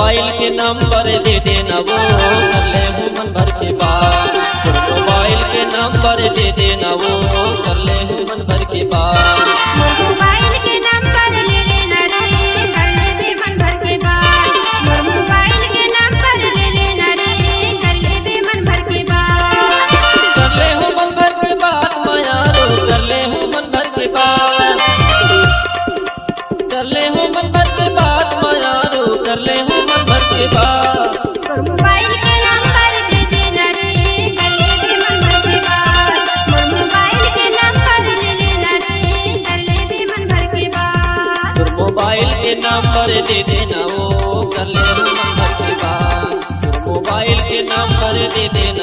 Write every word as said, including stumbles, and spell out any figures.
Mobile के number दे देना वो, कर ले हूँ मन भर के बात। मोबाइल के नंबर दे देना वो, कर ले हूँ मन भर के बात। मोर मोबाइल के नंबर ले लेना रे, कर लेबे मन भर के बात। मोर मोबाइल के नंबर ले लेना रे, कर लेबे मन भर के बात। कर ले हूँ मन भर के बात, मयारो, कर ले हूँ मन भर के बात। कर ले हूँ मन भर के बात, मयारो, कर ले हूँ मन भर के बात। मोर मोबाइल के नंबर दे देना रे, कर लेबे मन भर के बात। मोर मोबाइल के नंबर ले लेना रे, कर लेबे मन भर के बात। मोर मोबाइल के नंबर दे देना वो, कर ले हूँ मन भर के बात। मोर मोबाइल के नंबर दे देना